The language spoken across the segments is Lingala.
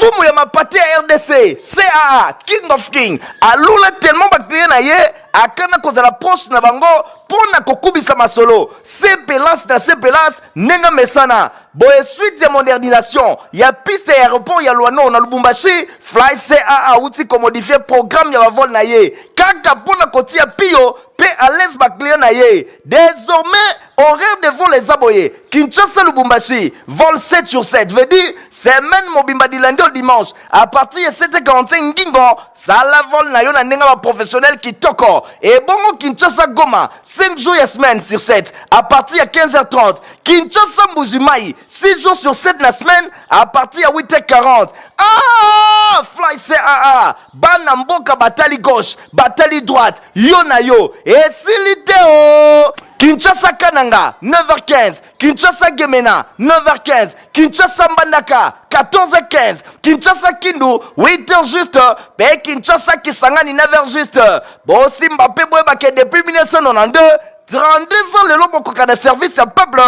Mfumu ya mapate ya RDC, CAA, King of King, alula tellement ba client na ye akana kozala proche na bango mpo na kokubisa masolo sepelance na sepelance ndenge mesana boye. Suite ya modernisation ya piste ya aéroport ya Luano na Lubumbashi, Fly CAA awuti komodifier programme ya bavol na ye kaka mpo na kotia pio mpe à l'aise baclient na ye. Désormais, horaire de vol eza boye: Kinshasa Lubumbashi, vol 7 sur 7, veut dire semaine mobimba, du lundi au dimanche, à partir ya 7h45 ngingo sala vol na yo na ndenge baprofessionnel kitoko. Ebongo Kinshasa Goma, 5 jours ya semaine sur 7, à partir ya 15h30. Kinshasa Mbujimai, 6 jours sur 7 na semaine, à partir ya 8h40. Ah, Fly CAA, bana mboka batali gauche, batali droite, yo na yo esili te o. Kinshasa Kananga, 9h15. Kinshasa Gemena, 9h15. Kinshasa Mbandaka, 14h15. Kinshasa Kindu, 8h juste, mpe Kinshasa Kisangani, 9h juste. Bosimba mpe boyebake, depuis 1992, 32 ans lelo, bokoka na service ya peuple.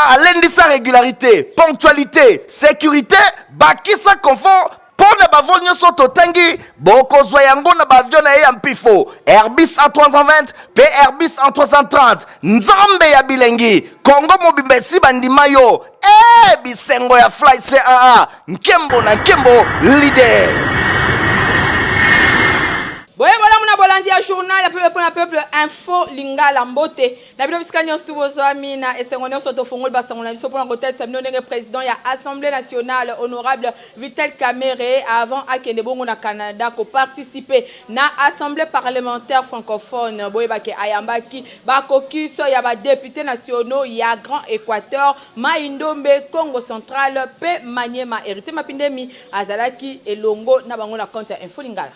Alendisa régularité, ponctualité, sécurité, bakisa confort. Mpo na bavol nyonso totangi, bokozwa yango na baavion na ye ya mpifo, Airbus A320 mpe Airbus A330. Nzambe ya bilengi, Kongo mobimba esi bandima yo. E bisengo ya Fly CAA, nkembo na nkembo, leader. Boye bolamu na bolandi ya journal ya peuple mpona peuple, Info Lingala. Mbote na bino bisika nyonso tu bozwami. Na esengo nyonso tofungoli basango na biso mpona kotalisa bino ndenge président ya Assemblée nationale, honorable Vital Kamerhe, avant akende bongo na Canada koparticiper na Assemblée parlementaire francophone, boyebake ayambaki bacaucus ya badéputé nationaux ya Grand Équateur, Mai Ndombe, Congo Central mpe Maniema. Héritier Mapindemi azalaki elongo na bango na compte ya Info Lingala.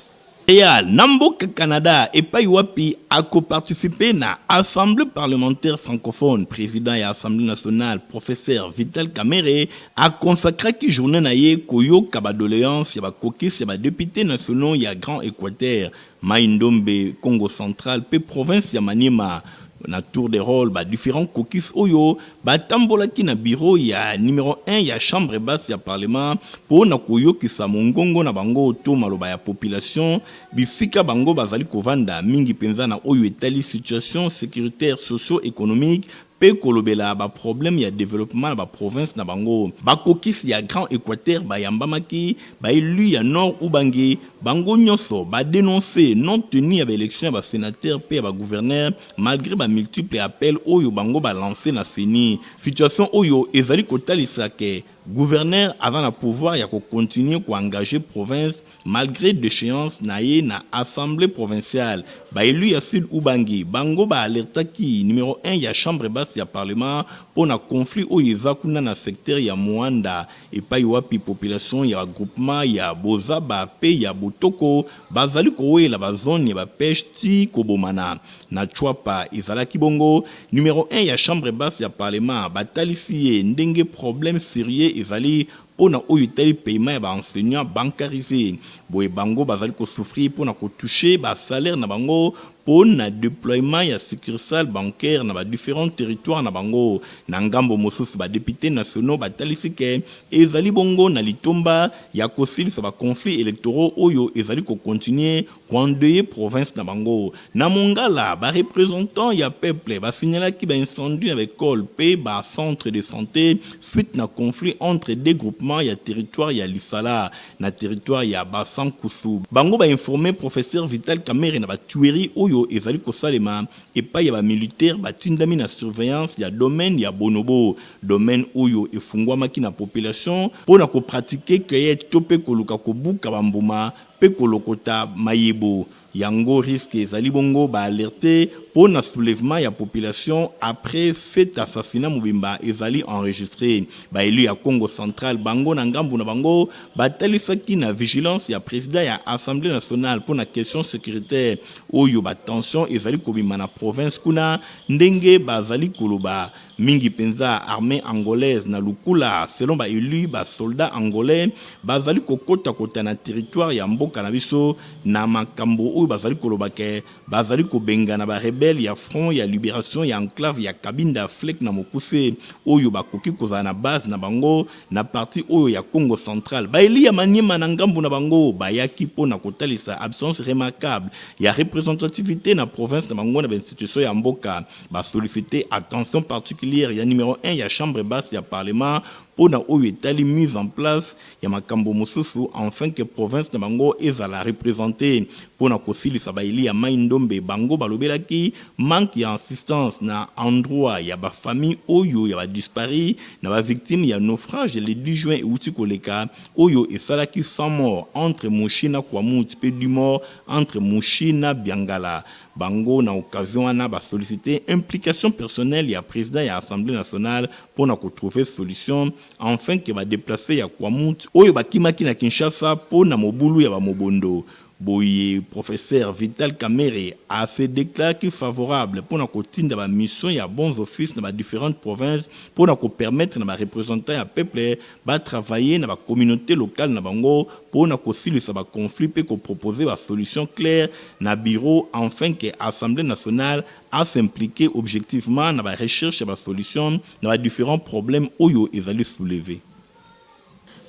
Real na mboka Canada, epai wapi akoparticiper na Assemblée parlementaire francophone, président ya Assemblée nationale, professeur Vital Kamerhe, akonsacraki journée na ye koyoka badoléance ya bacaucus ya badéputé nationaux ya Grand Équateur, Mai Ndombe, Congo Central mpe province ya Maniema. Na tour de rôle, badifférents caucus oyo batambolaki na bureau ya numéro 1 ya chambre basse ya parlement mpo na koyokisa mongongo na bango to maloba ya population bisika bango bazali kovanda, mingi mpenza na oyo etali situation sécuritaire, socio-économique mpe kolobela baproblème ya développement na baprovince na bango. Bacaucus ya Grand Équateur bayambamaki baélu ya Nord Ubangi. Bango nyonso badénonce non tenue ya baélection ya basénateur mpe ya bagouverneur, malgré bamultiple appel oyo bango balance na CENI. Situation oyo ezali kotalisa ke gouverneur aza na pouvoir ya kocontinuer koengage province malgré déchéance na ye na assemblée provinciale. Baélu ya Sud Ubangi, bango baalertaki numéro 1 ya chambre basse ya parlement mpo na conflit oyo eza kuna na secteur ya Moanda, epai wapi population ya groupement ya Bozaba mpe ya Botoko bazali kowela bazone ya bapêche ti kobomana. Na Tshuapa ezalaki bongo, numéro 1 ya chambre basse ya parlement batalisi ye ndenge problème sérieux ezali mpo na oyo etali paiement ya baenseignant bancarisé. Boye bango bazali kosouffrir mpo na kotouche basalaire na bango mpo na déploiement ya succursale bancaire na badifférents territoire na bango. Na ngambo mosusu, badéputé nationaux batalisi ke ezali bongo na litomba ya kosilisa baconflit électoraux oyo ezali kocontinuer koendeuiller province na bango. Na Mongala, bareprésentant ya peuple basignalaki baincendie na baekole mpe bacentre de santé suite na conflit entre deux groupements ya territoire ya Lisala na territoire ya Basankusu. Bango bainforme professeur Vital Kamerhe na batuerie oyo ezali kosalema epai ya bamilitaire batindami na surveillance ya domaine ya Bonobo, domaine oyo efungwamaki na population mpo na kopratiquer cueillette to mpe koluka kobuka bambuma mpe kolokota mayebo yango. Risque ezali bongo, baalerte mpo na soulèvement ya population après cet assassinat mobimba ezali enregistré. Baélu ya Congo Central, bango na ngambu na bango, batalisaki na vigilance ya président ya Assemblée nationale mpo na question sécuritaire oyo batension ezali kobima na province kuna, ndenge bazali koloba. Mingi penza armee angolaise na Lukula, selon ba elus, ba soldats angolais bazali kokota kota na territoire ya mboka na biso na makambo oyo bazali koloba ke bazali kobengana ba rebelles ya Front ya liberation ya enclave ya Cabinda, FLEC na mokuse, oyo bakoki kozala na base na bango na partie oyo ya Kongo central. Ba elus ya Maniema na ngambo na bango bayaki mpo na kotalisa absence remarquable ya representativite na province na bango na ba institutions ya mboka. Ba solliciter attention particulière ya numero un ya chambre basse ya parlement mpo na oyo etali mise en place ya makambo mosusu enfin que province na bango ezala representee. Mpo na kosilisa ba elus ya Maï-Ndombe, bango balobelaki manque ya assistance na endroit ya ba familles oyo ya ba disparus na ba victimes ya naufrage le 10 juin ewuti koleka oyo esalaki 100 morts entre Mushi na Kwamouth mpe 10 morts entre Mushi na Biangala. Bango na occasion wana ba solliciter implication personnelle ya president ya Assemblee nationale mpo na ko trouver solution enfin que ba deplaces ya Kwamouth oyo bakimaki na Kinshasa mpo na mobulu ya ba mobondo. Boye professeur Vital Kamerhe a se declaraki favorable mpo na kotinda ba missions ya bons offices na ba differentes provinces mpo na ko permettre na ba representants ya peuple ba travailler na ba communautes locales na bango mpo na kosilisa ba conflits mpe ko proposer ba solutions claires na bureau enfin que Assemblee nationale a s'impliquer objectivement na ba recherches ya ba solutions na ba differents problèmes oyo ezali soulever.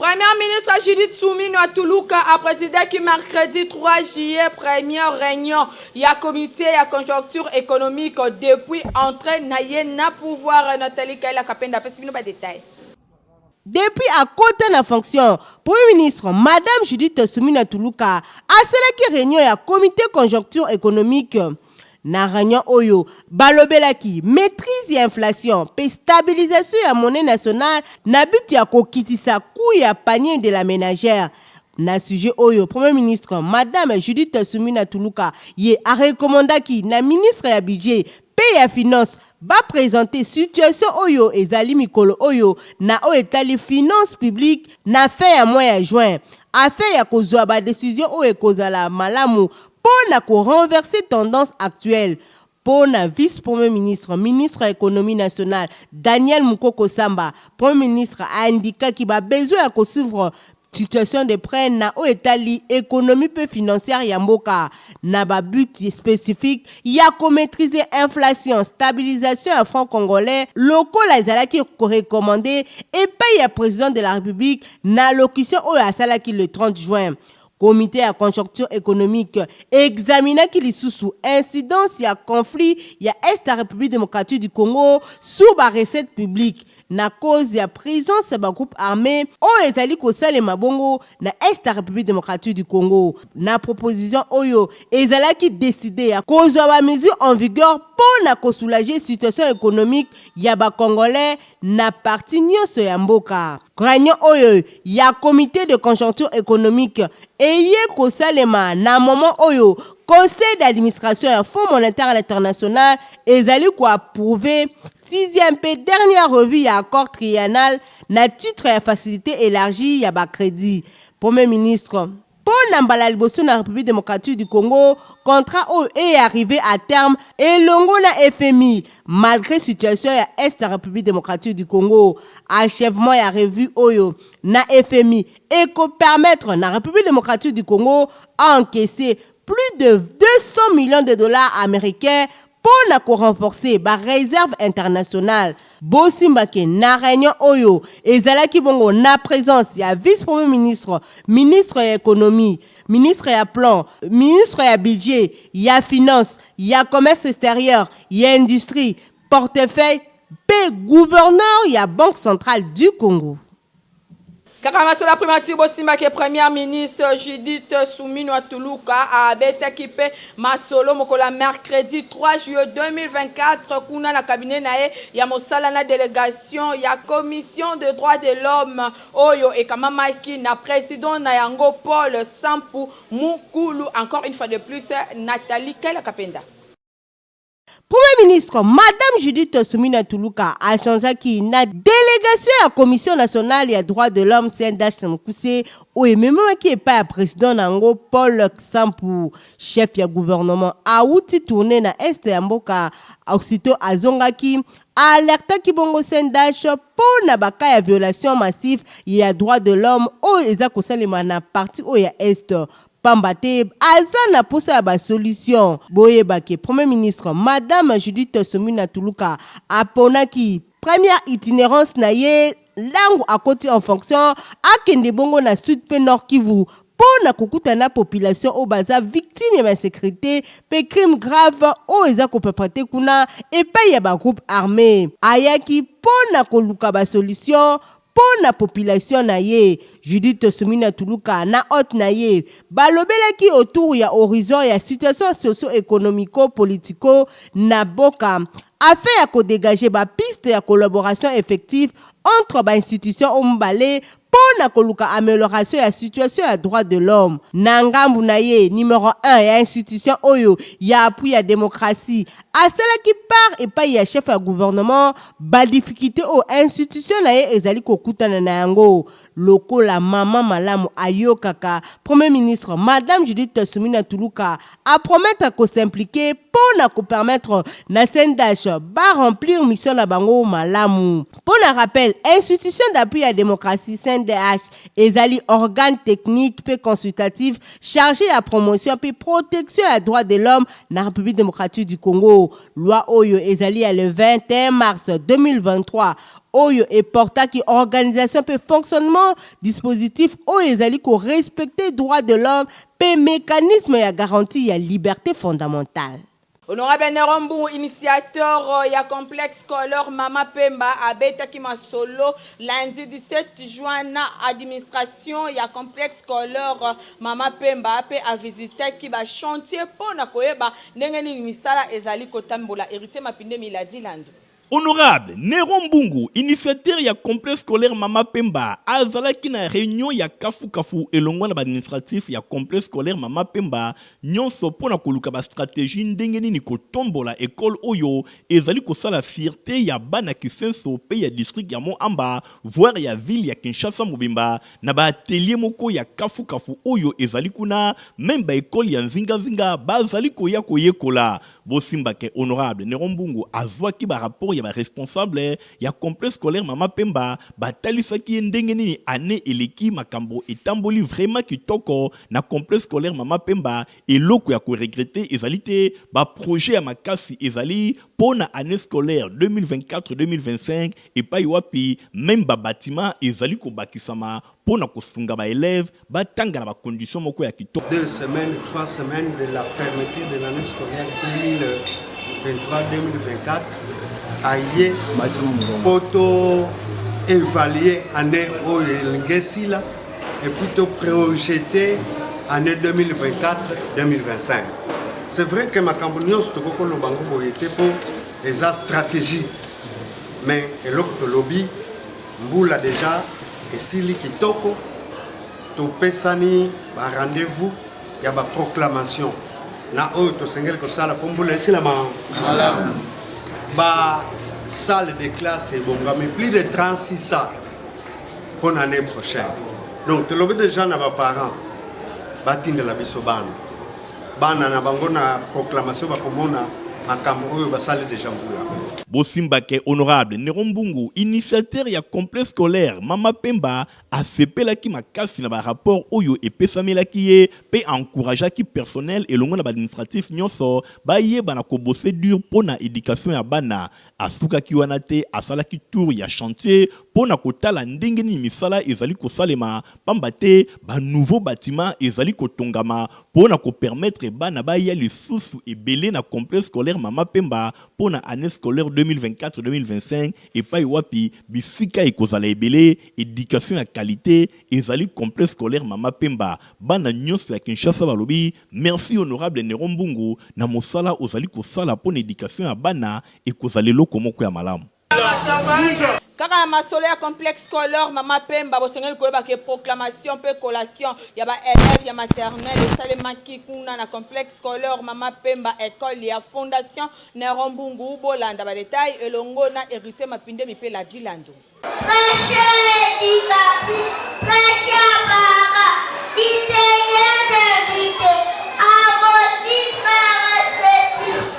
Première ministre Judith Suminwa Tuluka a presidaki mercredi 3 juillet première réunion ya comité ya conjoncture économique depuis entrée na ye na pouvoir. Nathalie Kaila Kapenda apesi bino ba détails. Depuis akota na fonction, Premier ministre Madame Judith Suminwa Tuluka asalaki reunion ya comite conjoncture economique. Na reunion oyo, balobelaki maitrise ya inflation mpe stabilisation ya monnaie nationale na but ya kokitisa cout ya panier de la menagère. Na sujet oyo, Premier ministre Madame Judith Suminwa Tuluka ye a recommandaki na ministre ya Budget mpe ya Finance Ba presenter situation oyo ezali mikolo oyo na oyo etali finance publique na fin ya mois ya juin afin ya kozua ba decisions oyo ekozala malamu mpo na ko renverser tendance actuelle. Mpo na vice-premier ministre, ministre ya Economie nationale, Daniel Mukoko Samba, Premier ministre a indikaki ba besoins ya ko suivre Situation de près na oyo etali economie mpe financière ya mboka na ba buts specifiques ya ko maitriser inflation, stabilisation ya franc congolais lokola ezalaki ko recommander epayi ya President de la Republique na allocution oyo asalaki le 30 juin. Comite ya conjoncture economique e examinaki lisusu incidence ya conflit ya Est ya Republique democratique du Congo sur ba recettes publiques na cause ya presence ya ba groupes armes oyo ezali kosalema bongo na Est ya Republique democratique du Congo. Na proposition oyo ezalaki decide ya kozwa ba mesures en vigueur mpo na ko soulager situation economique ya ba Congolais na partie nionso ya mboka. Reunion oyo ya Comite de conjoncture economique eye kosalema na moment oyo Conseil d'administration ya Fonds monetaire international ezali ko approuver Sixième mpe dernière revue ya accord triennal na titre ya facilite elargie ya ba credits. Premier ministre, Mpo na mbala ya liboso na Republique democratique du Congo, contrat oyo e arriver à terme elongo na FMI malgre situation ya Est ya Republique democratique du Congo. Achèvement ya revue oyo na FMI eko permettre na Republique democratique du Congo a encaisser plus de 200 millions de dollars americains Mpo na ko renforcer ba reserves internationales, bosimba ke na reunion oyo ezalaki bongo na presence ya vice-premier ministre, ministre ya Economie, ministre ya Plan, ministre ya Budget, ya Finances, ya Commerce exterieur, ya Industrie, Portefeuille mpe gouverneur ya Banque centrale du Congo. Kaka masolo ya primature, bosimba ke Première ministre Judith Suminwa Tuluka abetaki mpe masolo mokolo ya mercredi 3 juillet 2024 kuna na cabinet na ye ya mosala na delegation ya Commission de droits de l'homme oyo ekamamaki na president na yango Paul Sampu Mukulu. Encore une fois de plus, Nathalie Kaila Kapenda. Premier ministre Madame Judith Suminwa Tuluka a changeaki na delegation ya Commission nationale ya droits de l'homme, CNDH, na mokuse, oyo ememamaki epai ya president na yango Paul Xampu. Chef ya gouvernement awuti tournee na Est ya mboka, aussitôt azongaki, A alertaki bongo CNDH mpo na ba cas ya violation massif ya droits de l'homme oyo eza kosalema na partie oyo ya Est pamba te aza na posa ya ba solutions. Boyeba ke Premier ministre Madame Judith Suminwa Tuluka aponaki première itinerance na ye Ntango akoti en fonction, akende bongo na Sud mpe Nord Kivu mpo na kokutana na population oyo baza victime ya ba insecurite mpe crime grave oyo eza ko perpetrer kuna epayi ya ba groupes armes. Ayaki mpo na koluka ba solutions mpo na population na ye. Judith Suminwa Tuluka na hote na ye balobelaki autour ya horizon ya situation socio-economico-politico na boka afin ya ko degager ba pistes ya collaboration effective entre ba institutions oyo mibale mpo na koluka amelioration ya situation ya droits de l'homme. Na ngambu na ye, numero un ya institution oyo ya appui ya democratie asalaki part epayi ya chef ya gouvernement ba difficultes oyo institution na ye ezali kokutana na yango. Lokola mama malamu ayokaka, Premier ministre Madame Judith Suminwa Tuluka a promettre ko s'impliquer mpo na ko permettre na CNDH ba remplir mission na bango malamu. Mpo na rappel, institution d'appui ya democratie, CNDH, ezali organe technique mpe consultatif charge ya promotion mpe protection ya droits de l'homme na Republique democratique du Congo. Loi oyo ezali ya le 21 mars 2023 oyo e portaki organisation mpe fonctionnement dispositif oyo ezali ko respecter droits de l'homme mpe mecanisme ya garantie ya liberte fondamentale. Honorable Neron Mbungu, initiateur ya complexe scolaire Mama Pemba, abetaki masolo lundi 17 juin na administration ya complexe scolaire Mama Pemba mpe a visitaki ba chantiers mpo na koyeba ndenge nini misala ezali kotambola. Heritier Mapinde Miladi Landu. Honorable Neron Mbungu, initiateur ya complexe scolaire Mama Pemba, azalaki na reunion ya kafu kafu elongo na ba administratifs ya complexe scolaire Mama Pemba nyonso mpo na koluka ba strategies ndenge nini kotombola ecole oyo ezali kosala fierte ya bana Kisenso mpe ya district ya Mont-Amba voire ya ville ya Kinshasa mobimba na ba ateliers moko ya kafu kafu oyo ezali kuna meme ba ecoles ya nzinga nzinga bazali koya koyekola. Bosimba que honorable Neron Mbungu azuaki ba rapports ya ba responsables ya complexe scolaire Mama Pemba, batalisaki ye ndenge nini annee eleki makambo etamboli vraiment kitoko na complexe scolaire Mama Pemba, eloko ya ko regretter ezali te, ba projets ya makasi ezali po na annee scolaire 2024 2025 epayi wapi meme ba batiments ezali kobakisama po na kosunga ba elèves batanga na ba conditions moko ya kitoko. Deux semaines, trois semaines de la fermeture de l'année scolaire 2023-2024 aye mpo to évaluer année oyo elingi esila et puis to projeter année 2024-2025. C'est vrai que makambo nyonso tokoki koloba yango boye te mpo eza stratégie, mais eloko tolobi Mbula dejà esili kitoko, topesani ba rendez-vous ya ba proclamation na oyo tosengeli kosala mpo mbula esila malamu. Ba salle de classe ebongami plus de 36 salles mpo na année prochaine. Donc tolobi dejà na ba parents batindela biso bana bana na bango na proclamation bakomona makambo oyo basali deja mbula. Bosimba ke honorable Neron Mbungu, initiateur ya complexe scolaire Mama Pemba asepelaki makasi na ba rapports oyo epesamelaki ye pe a encourageaki personnel elongo na ba administratifs nionso bayeba na ko bosser dur po na education ya bana. Asukaki wana te, asalaki tour ya chantier po na kotala ndenge nini misala ezali kosalema pamba te ba nouveaux batiments ezali kotongama po na ko permettre bana baya lisusu ebele na complexe scolaire Mama Pemba po na annee scolaire 2024 2025 epayi wapi bisika ekozala ebele, education ya qualite ezali complexe scolaire Mama Pemba. Bana nionso ya Kinshasa balobi merci honorable Neron Mbungu na mosala ozali kosala po na education ya bana ekozala eloko moko ya malamu. Kaka na masolo ya complexe scolaire Mama Pemba, bosengeli koyeba ke proclamation mpe collation ya ba elèves ya maternelle esalemaki kuna na complexe scolaire Mama Pemba, ecole ya Fondation Neron Mbungu. Bolanda ba details elongo na Heritier Mapindemi mpe Ladi Landu. Très cher Eddy Papi, très cher parents, distingués invités, à vos titres respectifs,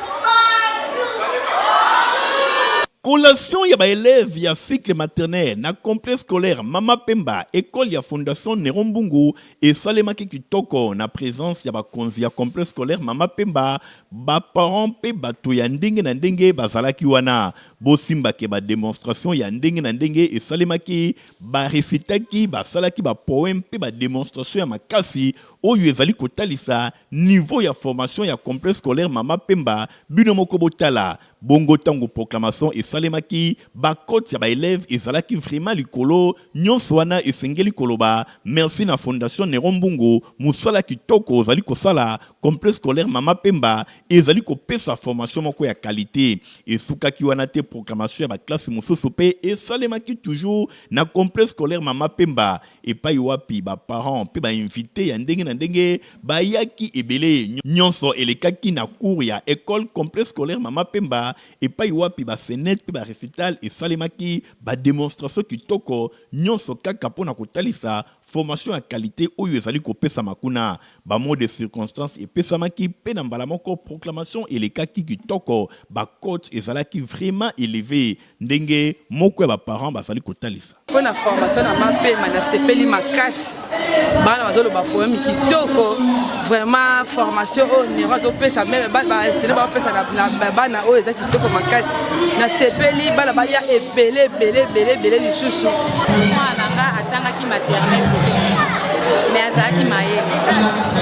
bonjour. Proclamation ya ba elèves ya cycle maternel na complexe scolaire Mama Pemba, ecole ya Fondation Neron Mbungu esalemaki kitoko na presence ya bakonzi ya complexe scolaire Mama Pemba, ba parents mpe bato ya ndenge na ndenge bazalaki wana. Bosimba ke ba demonstrations ya ndenge na ndenge esalemaki, ba recitaki, basalaki ba poèmes mpe ba demonstrations ya makasi oyo ezali kotalisa niveau ya formation ya complexe scolaire Mama Pemba, bino moko botala. Bongo tango proclamation esalemaki, ba cotes ya ba elèves ezalaki vraiment likolo, nionso wana esengeli koloba merci na Fondation Neron Mbungu, mosala kitoko ozali kosala, complexe scolaire Mama Pemba ezali kopesa formation moko ya qualite. Esukaki wana te, proclamation ya ba classes mosusu pe esalemaki toujours na complexe scolaire Mama Pemba, epai wapi ba parents mpe ba invites ya ndenge na ndenge bayaki ebele. Nionso elekaki na cour ya ecole Complexe scolaire Mama Pemba, epai wapi ba scenettes mpe ba recitals esalemaki, ba demonstrations kitoko, nionso kaka mpo na kotalisa formation ya qualite oyo ezali kopesama kuna. Ba mots de circonstance epesamaki mpe na mbala moko proclamation elekaki kitoko, ba cotes ezalaki vraiment elevees ndenge moko ya ba parents bazali kotalisa. Mpo na formation na mapema nasepeli makasi, bana bazoloba poeme kitoko vraiment. Formation oyo Nero azopesa meme baenseignant baopesa na bana oyo eza kitoko makasi. Nasepeli, bana baya ebele ebele ebele ebele lisusu. Mwana na nga atangaki maternelle kote mosusu, mais azalaki mayele,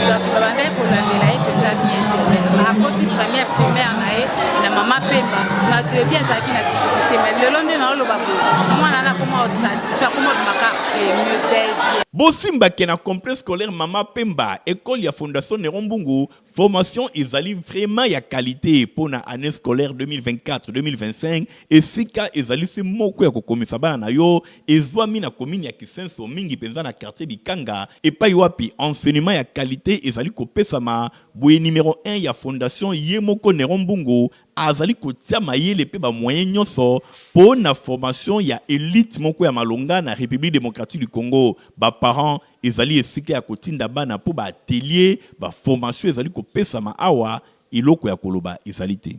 donc babandaki kolandela ye mpenza bien te. Mais akoti première primaire na ye na Mama Pemba, na début azalaki na difficulté, mais lelo nde naoloba boye, mwana na akoma osatisfait, akoma obimaka premier, deuxième. Bosimba ke na complexe scolaire Mama Pemba, ecole ya Fondation Neron Mbungu, formation ezali vraiment ya qualite mpo na annee scolaire 2024-2025. Esika ezali se moko ya kokomisa bana na yo ezwami na commune ya Kisenso, mingi mpenza na quartier Bikanga, epai wapi enseignement ya qualite ezali kopesama. Boye numero un ya Fondation ye moko Neron Mbungu azali kotia mayele mpe ba moyens nionso mpo na formation ya elite moko ya malonga na Republique democratique du Congo. Ba parents, ezali esika ya kotinda bana mpo ba ateliers, ba formations ezali kopesama awa, eloko ya koloba ezali te.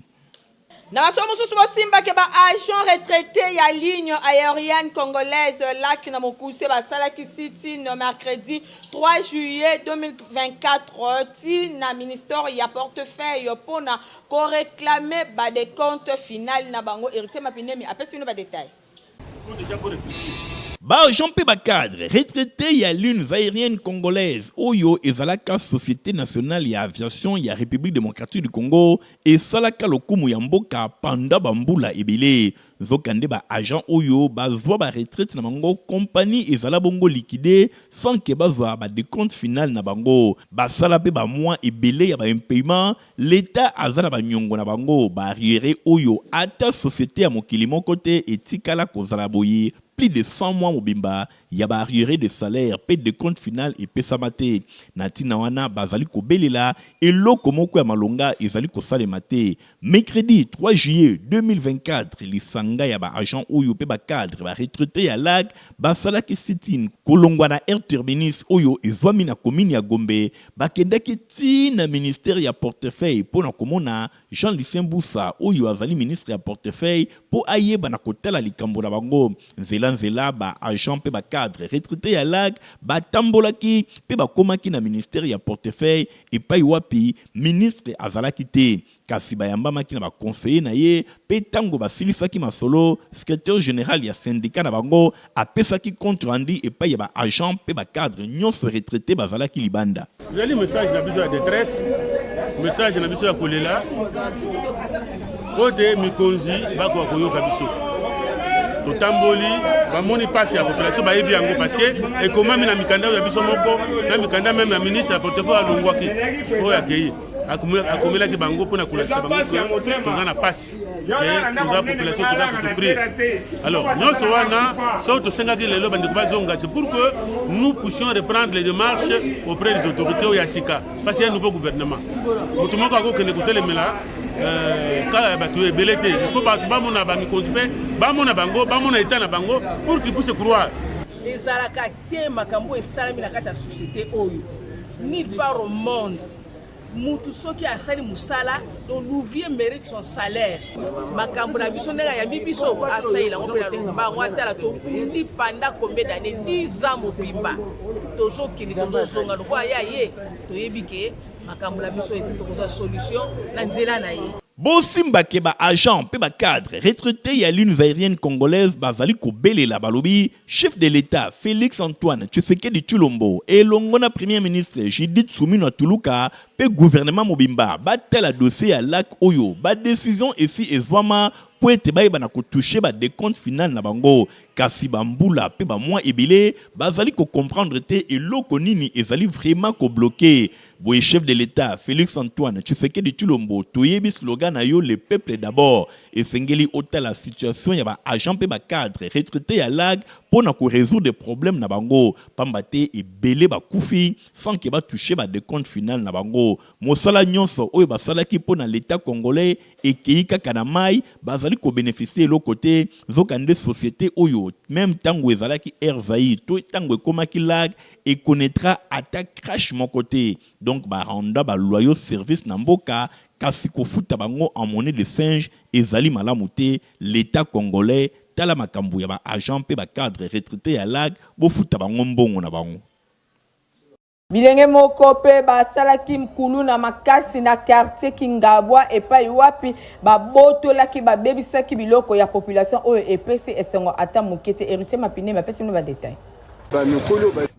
Na masolo mosusu, bosimba ke ba agents retraites ya ligne aerienne congolaise, LAC na mokuse, basalaki sit-in mercredi 3 juillet 2024 ti na ministère ya portefeuille mpo na ko reclamer ba decompte final na bango. Heritier Mapinemi apesi bino ba details. Ba agents mpe ba cadres retraites ya Lignes aeriennes congolaises oyo ezalaka Societe nationale ya aviation ya Republique democratique du Congo esalaka lokumu ya mboka pendant ba mbula ebele. Nzokande ba agents oyo bazua ba retraite na bango compagnie ezala bongo liquider sans que bazua ba decompte final na bango. Basala mpe ba mois ebele ya ba impayements. L'Etat aza na ba niongo na bango, ba arrieres oyo ata societe ya mokili moko te etikala kozala boye, plus de 100 mois mobimba ya ba arrieres de salaire pe decompte final epesama te. Na tina wana bazali kobelela eloko moko ya malonga ezali kosalema te. Mercredi 3 juillet 2024, lisanga ya ba agents oyo pe ba cadres ba retraites ya lac basalaki sit-in kolongwa na aire terminus oyo ezwami na commune ya Gombe. Bakendaki tii na ministère ya portefeuille mpo na komona Jean Lucien Bussa oyo azali ministre ya portefeuille mpo ayeba na kotala likambo na bango. Nzela nzela, ba agents mpe ba cadres retraites ya lac batambolaki mpe bakomaki na ministère ya portefeuille epayi wapi ministre azalaki te. Kasi bayambamaki na ba conseillers na ye mpe tango basilisaki masolo, secretaire general ya syndicat na bango apesaki compte rendu epayi ya ba agents mpe ba cadres nionso retraites bazalaki libanda. Ezali message na biso ya detresse, message na biso ya kolela mpo te mikonzi bakoka koyoka biso. Totamboli, bamoni mpasi ya population, bayebi yango parce que ekomami na mikanda oyo ya biso moko na mikanda meme ya ministre ya portefeuille alongwaki oyo akei akomelaki bango mpona kolakisa bango ke toza na mpasi, toza population, toza kosouffrir. Alors nyonso wana, soki tosengaki lelo bandeko bazonga, c'est pour que nous puissions reprendre les démarches auprès des autorités oyo ya sika, parce qu'il y a un nouveau gouvernement. Moto moko akokende kotelemela kaka ya bato ebele te. Il faut bato bamona bamikonzi mpe bamona bango, bamona état na bango pour qu'ils puissent croire. Ezalaka te makambo esalami na kati ya société oyo, nulle part au monde. Mutu soki asali musala donc l'ouvrier merite son salaire. Makambo na biso ndenge ayambi biso asalela yango mpe na lombango atala tobundi pendant combien d'années 10 ans mobimba tozokende tozozonga lokola ye aye toyebi ke makambo na biso tokozwa solution na nzela na ye. Bosimba ke ba agents mpe ba cadres retraites ya Lignes aeriennes congolaises bazali kobelela balobi chef de l'Etat Felix Antoine Tshisekedi Tshilombo elongo na Premier ministre Judith Suminwa Tuluka mpe gouvernement mobimba batala dossier ya lac oyo ba decisions esi ezwama mpo ete bayeba na ko toucher ba decomptes final na bango kasi ba mbula mpe ba mois ebele bazali ko comprendre te eloko nini ezali vraiment ko bloquer Boye chef de l'etat Felix Antoine Tshisekedi Tshilombo toyebi slogan na yo le peuple d'abord esengeli otala situation ya ba agents pe ba cadres retraites ya lag pona ko resoudre problème na bango pamba te ebele bakufi sans que ba toucher ba decompte final na bango mosala nionso oyo basalaki pona l'etat congolais ekeyi kaka na mayi bazali ko beneficier eloko te nzoka nde societe oyo meme tango ezalaki Air Zaïre to tango ekomaki lag e connaitra ata crash moko te donc ba renda ba loyaux service na mboka kasi kofuta bango en monnaie de singe ezali malamu te l'etat congolais tala makambo ya ba agents pe ba cadres retraites ya lag bofuta bango mbongo na bango. Bilenge moko pe basalaki kuluna makasi na quartier Kingabwa epai wapi babotolaki babebisaki biloko ya population oyo epesi esengo ata moke te. Heritier Mapinemi apesi bino ba details.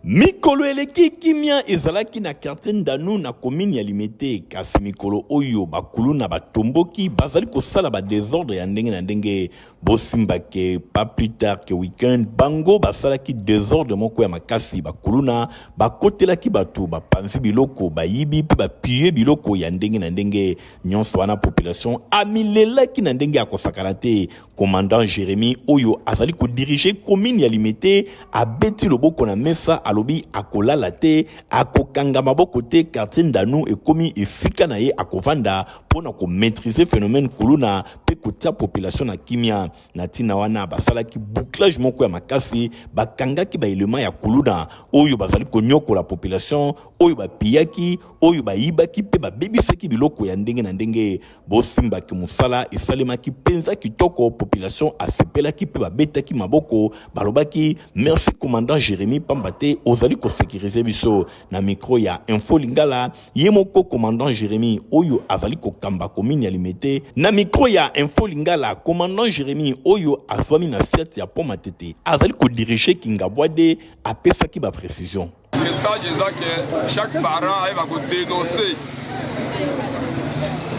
Mikolo eleki kimia ezalaki na quartier Ndanu na commune ya Limete kasi mikolo oyo ba kuluna batomboki bazali kosala ba desordre ya ndenge na ndenge. Bosimba ke pas plus tard que week-end bango basalaki desordre moko ya makasi ba kuluna bakotelaki bato bapanzi biloko bayibi mpe bapille biloko ya ndenge na ndenge nyonso wana population amilelaki na ndenge ya kosakana te. Commandant Jeremie oyo azali ko diriger commune ya Limete abeti loboko na mesa alobi akolala te akokanga maboko te quartier Ndanu ekomi esika na ye akovanda mpo na ko maitriser phenomène kuluna mpe kotia population na kimia. Na ntina wana basalaki bouclage moko ya makasi, bakangaki ba elements ya kuluna oyo bazali konyokola population, oyo bapillaki, oyo bayibaki mpe babebisaki biloko ya ndenge na ndenge. Bosimba ke mosala esalemaki penza kitoko, population asepelaki pe babetaki maboko, balobaki merci commandant Jeremie pamba te ozali ko securiser biso. Na micro ya Info Lingala, ye moko commandant Jeremie oyo azali kokamba commune ya Limete, na micro ya Info Lingala, commandant Jeremie oyo azwami na siate ya Pont Matete azali ko diriger Kingabwa-D apesaki ba precisions. Message eza ke chaque parent ayeba ko denoncer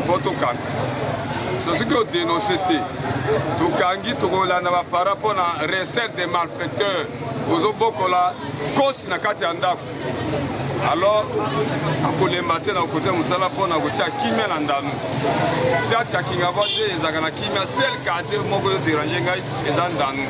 mpo tokanga. So soki o denoncer te tokangi tokolanda ba parents mpo na recel des malfaiteurs ozobokola kosi na kati ya ndako alors akolemba te na kokotia mosala mpo na kotia kimia na ndano siati ya kingabwa te ezalaka na kimia sel quartier moko ezoderange ngai eza ndano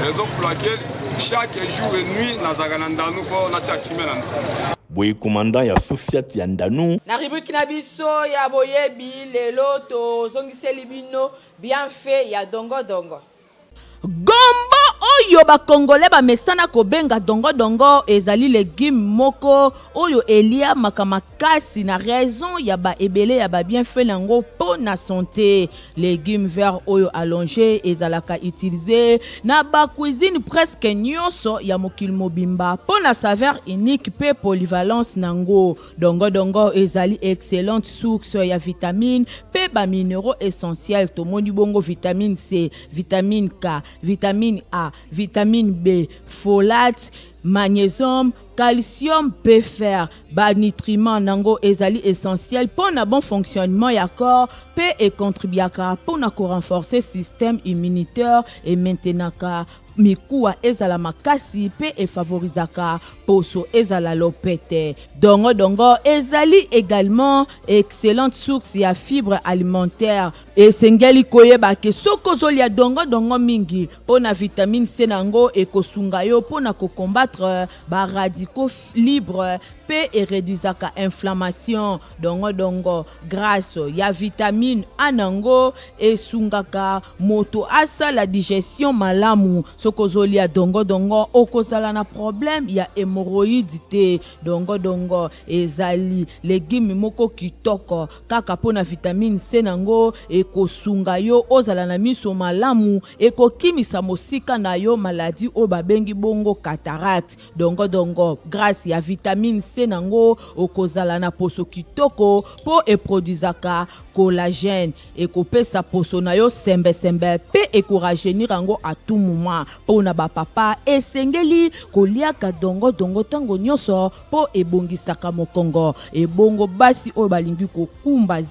raison pour laquelle Chaque jour et nuit nazalaka na Ndanu mpo natia kimia na Ndanu. Boye commandant ya sous-ciat ya Ndanu. Na rubrique na biso ya boyebi lelo tozongiseli bino bienfait ya dongo dongo. Gombo oyo ba congolais bamesana kobenga dongo dongo ezali legume moko oyo eliamaka makasi na raison ya ba ebele ya ba bienfaits na yango po na sante. Legume vert oyo allonge ezalaka utiliser na ba cuisines presque nionso ya mokili mobimba po na saveur unique pe polyvalence na ngo. Dongo dongo ezali excellente source ya vitamines pe ba mineraux essentiels, tomoni bongo vitamine C, vitamine K, vitamine A, vitamine B, folate, Magnésium, calcium mpe fer. Ba nutriments nango ezali essentiel mpo na bon fonctionnement ya corps mpe e contribuaka mpo na ko renforcer système immunitaire, e maintenaka mikuwa ezala makasi mpe e favorisaka poso ezala lopete. Dongo dongo ezali egalement excellente source ya fibres alimentaires. Esengeli koyeba ke soki ozolia dongo dongo mingi, mpo na vitamine C na yango ekosunga yo mpo na ko combattre ba radicaux libres mpe e reduisaka inflammation. Dongo dongo grace ya vitamine A na yango esungaka moto asala digestion malamu. Soki. Soki ozolia dongo-dongo, okozala na problème ya hemorroïde te. Dongo-dongo ezali legume moko kitoko kaka mpo na vitamine C na yango ekosunga yo ozala na miso malamu, ekokimisa mosika na yo maladie oyo babengi bongo cataracte. Dongo dongo grace ya vitamine C na ngo okozala na poso kitoko po e produisaka collagène ekopesa poso na yo sembe sembe pe eko rajeunir yango à tout moment. Pona ba papa esengeli koliaka dongo dongo tango nionso po ebongisaka mokongo. Ebongo basi oyo balingi kokumba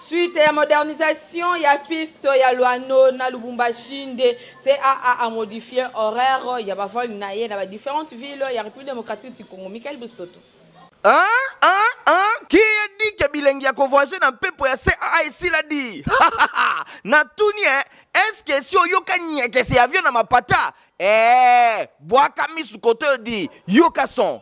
Suite ya modernisation ya piste ya Luano na Lubumbashi nde CAA a modifier horaire ya ba vol na ye na ba différentes villes ya République démocratique du Congo. Michael Bustoto. Hein hein hein qui a dit que bilengi ya ko voyager na mpepo ya CAA esila di? Natuni eh, est-ce que esi oyoka nyekese ya avion na mapata? Eh, bwaka misu kote oyo di, yoka son.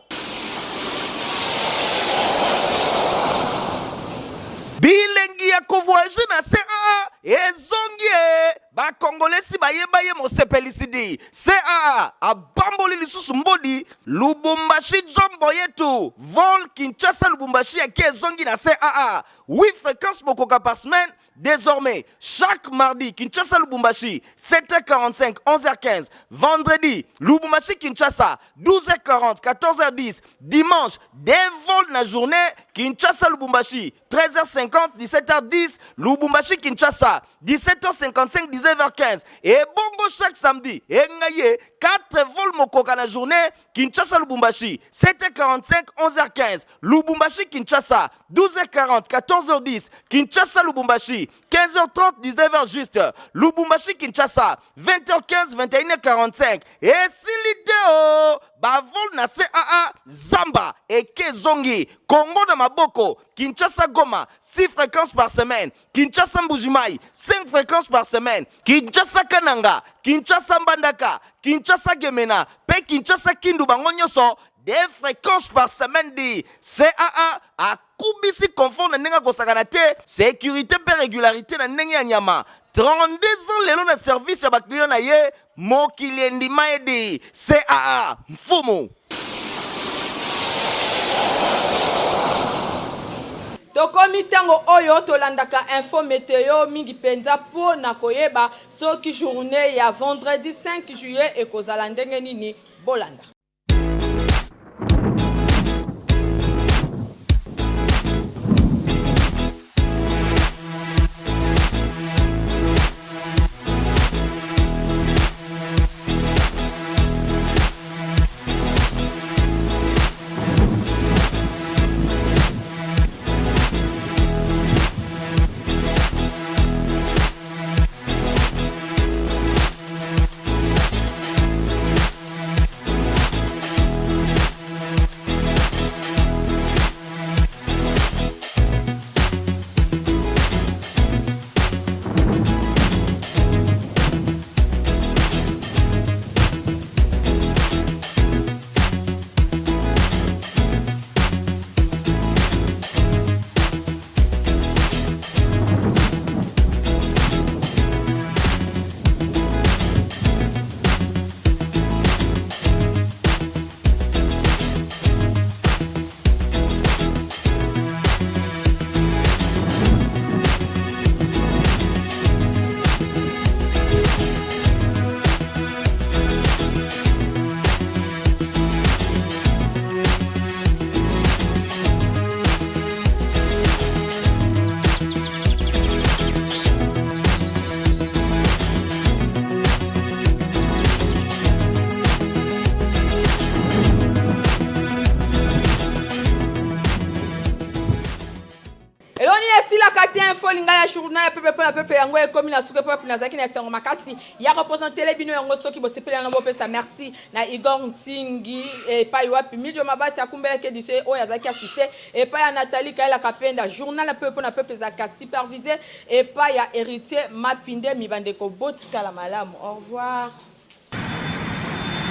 Bilengi ya ko voyager na CAA ezongi eh. Ba Congolais si bayeba ye mosepelisi di. CAA abamboli lisusu mbodi Lubumbashi jombo yetu vol Kinshasa Lubumbashi eke ezongi na CAA 8 fréquences bokoka par semaine désormais chaque mardi Kinshasa Lubumbashi 7h45 11h15 vendredi Lubumbashi Kinshasa 12h40 14h10 dimanche des vols na journée Kinshasa Lubumbashi 13h50 17h10 Lubumbashi Kinshasa 17h55 19h15 et bongo chaque samedi engaye 4 vols mokoka na journée Kinshasa Lubumbashi 7h45 11h15 Lubumbashi Kinshasa 12h40 14h10 Kinshasa Lubumbashi 15h30 19h juste Lubumbashi Kinshasa 20h15 21h45 esili te o bavol na CAA Zamba eke zongi Congo na maboko Kinshasa Goma 6 fréquences par semaine Kinshasa Mbujimayi 5 fréquences par semaine Kinshasa Kananga Kinshasa Mbandaka Kinshasa Gemena pe Kinshasa Kindu bango nyonso 2 fréquences par semaine di CAA akubisi confort na ndenge akosakana te sécurité mpe régularité na ndenge ya nyama 32 ans lelo na service ya baclient na ye mokili endima ye di CAA mfumu. Tokomi ntango oyo tolandaka info meteo mingi mpenza mpo na koyeba soki journee ya vendredi 5 juillet ekozala ndenge nini. Bolanda. Info Lingala journal ya peuple mpo na peuple yango ekomi na suka peuple nazalaki na esengo makasi ya representele bino yango soki bosepeli yango bopesa merci na Igor Ntingi epai wapi Mijo Mabasi akumbelaki edition oyo azalaki assiste epai ya Nathalie Kaela Kapenda journal ya peuple mpo na peuple ezalaka supervise epai ya Heritier Mapinde mibandeko botikala malamu au revoir.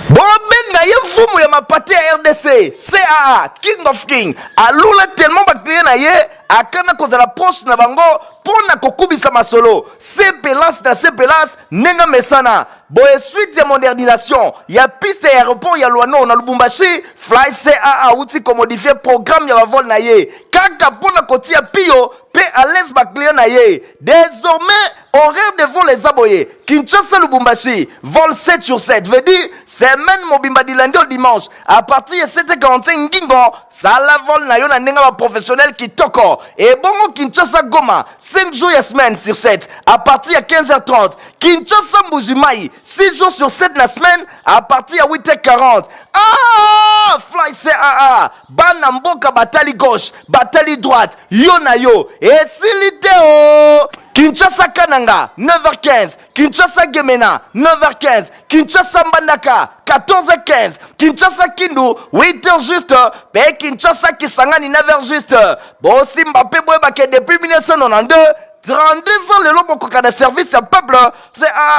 Bobenga ye mfumu ya mapate ya RDC, CAA, King of King. Alula tellement ba client na ye akana kozala proche na bango mpo na kokubisa masolo. Sepelance na sepelance ndenge mesana. Boye suite ya modernisation ya piste ya aéroport ya Luano na Lubumbashi, Fly CAA awuti komodifie programme ya bavol na ye kaka mpo na kotia piyo mpe à l'aise ba client na ye. Désormais Horaire de vol eza boye Kinshasa Lubumbashi vol 7 sur 7 veut dire semaine mobimba du lundi au dimanche à partir ya 7h45 ngingo sala vol na yo na ndenge ba professionnel kitoko ebongo Kinshasa Goma 5 jours ya semaine sur 7 à partir ya 15h30 Kinshasa Mbuji-Mayi 6 jours sur 7 na semaine à partir ya 8h40 ah fly CAA bana mboka batali gauche batali droite yo na yo esili te o Kinshasa Kananga 9h15 Kinshasa Gemena 9h15 Kinshasa Mbandaka 14h15 Kinshasa Kindu 8h juste pe Kinshasa Kisangani 9h juste bosimba pe boyebake depuis 1992 32 ans lelo bokoka na service ya peuple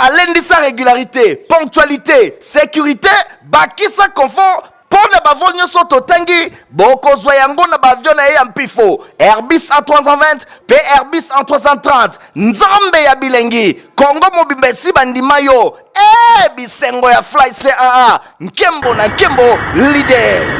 alendisa régularité ponctualité sécurité bakisa confort Mpo na bavol nyonso totangi, bokozwa yango na baavion na ye ya mpifo Airbus A320 mpe Airbus A330. Nzambe ya bilengi, Congo mobimba esi bandima yo. Ee, bisengo ya Fly CAA, nkembo na nkembo, leader.